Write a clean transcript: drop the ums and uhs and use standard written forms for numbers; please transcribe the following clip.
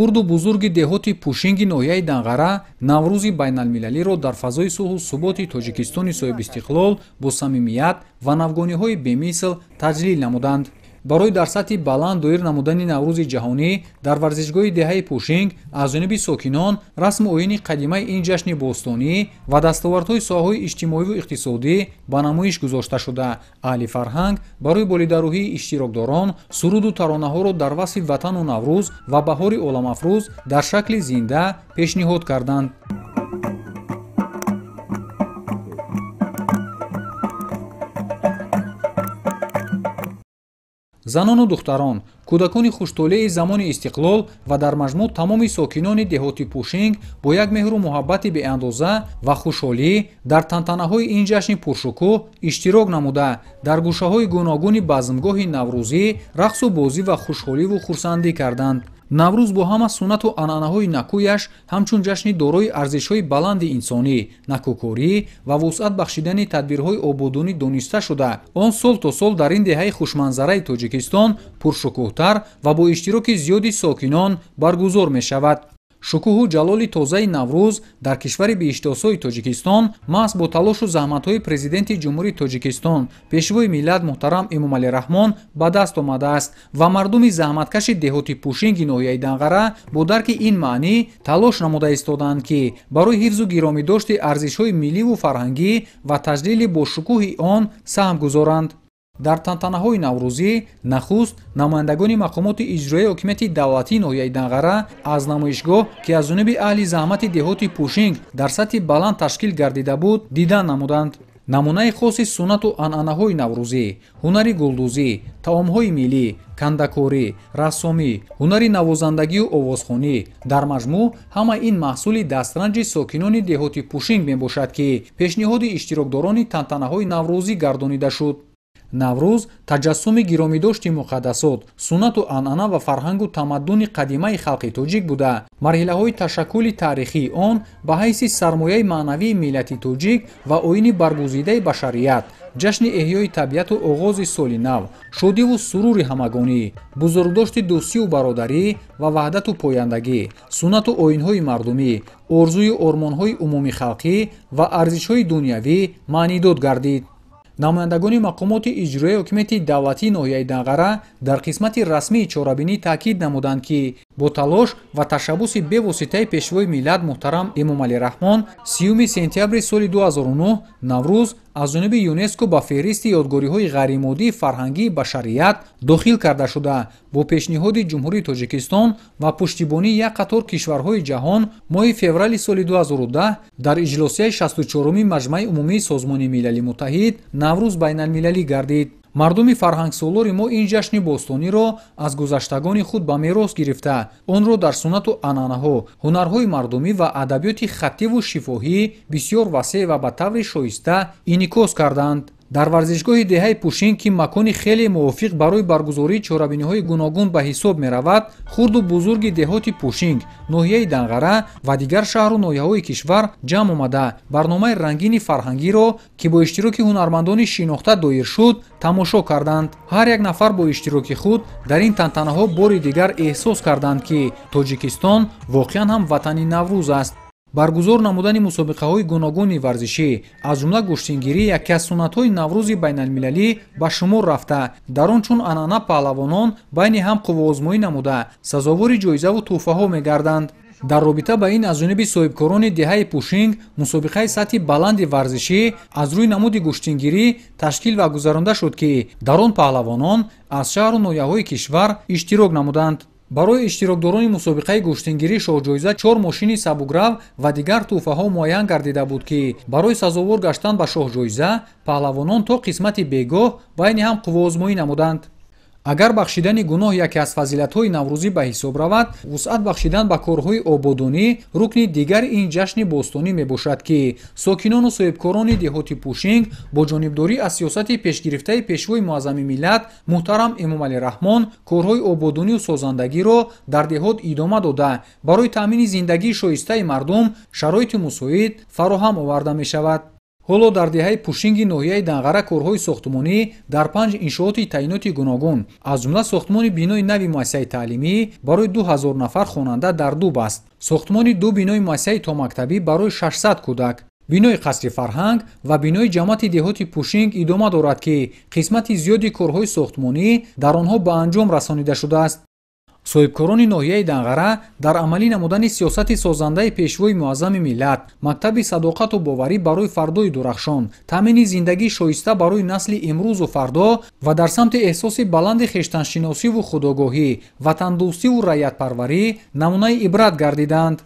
Хурду бузурги деҳоти Пушинги ноҳияи Данғара Наврӯзи байналмилалиро дар фазои сулҳу суботи Тоҷикистони соҳибистиқлол бо самимият ва навгониҳои бемисл таҷлил намуданд. Барои дар сатҳи баланд доир намудани Наврӯзи ҷаҳонӣ дар варзишгоҳи деҳаи Пушинг аз ҷониби сокинон расму оини қадимаи ин ҷашни бостонӣ ва дастовардҳои соҳаҳои иҷтимоиву иқтисодӣ ба намоиш гузошта шуда, аҳли фарҳанг барои болидарӯҳии иштирокдорон суруду таронаҳоро дар васфи ватану Наврӯз ва баҳори оламафрӯз дар шакли зинда пешниҳод карданд. Занону духтарон, кӯдакони хуштолеи замони истиқлол ва дар маҷмӯъ тамоми сокинони деҳоти Пушинг бо як меҳру муҳаббати беандоза ва хушҳолӣ дар тантанаҳои ин ҷашни пуршукӯҳ иштирок намуда, дар гӯшаҳои гуногуни базмгоҳи наврӯзӣ рақсу бозӣ ва хушҳоливу хурсандӣ карданд. Наврӯз бо ҳама суннату анъанаҳои накӯяш ҳамчун ҷашни дорои арзишҳои баланди инсонӣ, накӯкорӣ ва вусъат бахшидани тадбирҳои ободонӣ дониста шуда, он сол то сол дар ин деҳаи хушманзараи Тоҷикистон пуршукӯҳтар ва бо иштироки зиёди сокинон баргузор мешавад. Шукӯҳу ҷалоли тозаи Наврӯз дар кишвари биҳиштосои Тоҷикистон маҳз бо талошу заҳматҳои Президенти Ҷумҳурии Тоҷикистон, Пешвои миллат муҳтарам Эмомалӣ Раҳмон ба даст омадааст ва мардуми заҳматкаши деҳоти Пушинги ноҳияи Данғара бо дарки ин маънӣ талош намуда истодаанд, ки барои ҳифзу гиромидошти арзишҳои милливу фарҳангӣ ва таҷлили бошукӯҳи он саҳм гузоранд. Дар тантанаҳои наврӯзӣ нахуст намояндагони мақомоти иҷроияи ҳокимияти давлатии ноҳияи Данғара аз намоишгоҳ, ки аз ҷониби аҳли заҳмати деҳоти Пушинг дар сатҳи баланд ташкил гардида буд, дидан намуданд. Намунаи хоси суннату анъанаҳои наврӯзӣ, ҳунари гулдӯзӣ, таомҳои миллӣ, кандакорӣ, рассомӣ, ҳунари навозандагию овозхонӣ дар маҷмӯъ ҳама ин маҳсули дастранҷи сокинони деҳоти Пушинг мебошад, ки пешниҳоди иштирокдорони тантанаҳои наврӯзӣ гардонида шуд. Наврӯз таҷассуми гиромидошти муқаддасот, суннату анъана ва фарҳангу тамаддуни қадимаи халқи тоҷик буда, марҳилаҳои ташаккули таърихии он ба ҳайси сармояи маънавии миллати тоҷик ва оини баргузидаи башарият, ҷашни эҳёи табиату оғози соли нав, шодиву сурури ҳамагонӣ, бузургдошти дӯстию бародарӣ ва ваҳдату пояндагӣ, суннату оинҳои мардумӣ, орзую ормонҳои умумихалқӣ ва арзишҳои дунявӣ маънидод гардид. Намояндагони мақомоти иҷроияи ҳокимияти давлатии ноҳияи Данғара дар қисмати расмии чорабинӣ таъкид намуданд, ки бо талош ва ташаббуси бевоситаи Пешвои миллат муҳтарам Эмомалӣ Раҳмон 30 сентябри соли 2009 Наврӯз аз ҷониби ЮНЕСКО ба феҳристи ёдгориҳои ғайримоддии фарҳангии башарият дохил карда шуда, бо пешниҳоди Ҷумҳурии Тоҷикистон ва пуштибонии як қатор кишварҳои ҷаҳон моҳи феврали соли 2010 дар иҷлосияи 64-уми Маҷмаи умумии Созмони Милали Муттаҳид Наврӯз байналмилалӣ гардид. Мардуми фарҳангсолори мо ин ҷашни бостониро аз гузаштагони худ ба мерос гирифта, онро дар суннату анъанаҳо, ҳунарҳои мардумӣ ва адабиёти хаттиву шифоҳӣ бисёр васеъ ва ба таври шоиста инъикос карданд. Дар варзишгоҳи деҳаи Пушинг, ки макони хеле мувофиқ барои баргузории чорабиниҳои гуногун ба ҳисоб меравад, хурду бузурги деҳоти Пушинг, ноҳияи Данғара ва дигар шаҳру ноҳияҳои кишвар ҷамъ омада, барномаи рангини фарҳангиро, ки бо иштироки ҳунармандони шинохта доир шуд, тамошо карданд. Ҳар як нафар бо иштироки худ дар ин тантанаҳо бори дигар эҳсос карданд, ки Тоҷикистон воқеан ҳам ватани Наврӯз аст. Баргузор намудани мусобиқаҳои гуногуни варзишӣ, аз ҷумла гӯштингирӣ, яке аз суннатҳои Наврӯзи байналмилалӣ ба шумор рафта, дар он чун анъана паҳлавонон байни ҳам қувваозмоӣ намуда, сазовори ҷоизаву тӯҳфаҳо мегарданд. Дар робита ба ин аз ҷониби соҳибкорони деҳаи Пушинг мусобиқаи сатҳи баланди варзишӣ аз рӯи намуди гӯштингирӣ ташкил ва гузаронда шуд, ки дар он паҳлавонон аз шаҳру ноҳияҳои кишвар иштирок намуданд. Барои иштирокдорони мусобиқаи гӯштингирӣ шоҳҷоиза 4 мошини сабукрав ва дигар тӯҳфаҳо муайян гардида буд, ки барои сазовор гаштан ба шоҳҷоиза паҳлавонон то қисмати бегоҳ байни ҳам қувваозмоӣ намуданд. Агар бахшидани гуноҳ яке аз фазилатҳои наврӯзӣ ба ҳисоб равад, вусъат бахшидан ба корҳои ободонӣ рукни дигари ин ҷашни бостонӣ мебошад, ки сокинону соҳибкорони деҳоти Пушинг бо ҷонибдорӣ аз сиёсати пешгирифтаи Пешвои муаззами миллат муҳтарам Эмомалӣ Раҳмон корҳои ободонию созандагиро дар деҳот идома дода, барои таъмини зиндагии шоистаи мардум шароити мусоид фароҳам оварда мешавад. Ҳоло дар деҳаи Пушинги ноҳияи Данғара корҳои сохтмонӣ дар 5 иншооти таъиноти гуногун, аз ҷумла сохтмони бинои нави муассисаи таълимӣ барои 2000 нафар хонанда дар 2 баст, сохтмони 2 бинои муассисаи томактабӣ барои 600 кӯдак, бинои қасри фарҳанг ва бинои ҷамоати деҳоти Пушинг идома дорад, ки қисмати зиёди корҳои сохтмонӣ дар онҳо ба анҷом расонида шудааст. Соҳибкорони ноҳияи Данғара дар амалӣ намудани сиёсати созандаи пешвои муаззами миллат, мактаби садоқату боварӣ барои фардои дурахшон, таъмини зиндагии шоиста барои насли имрӯзу фардо ва дар самти эҳсоси баланди хештаншиносиву худогоҳӣ, ватандӯстиву раъятпарварӣ намунаи ибрат гардиданд.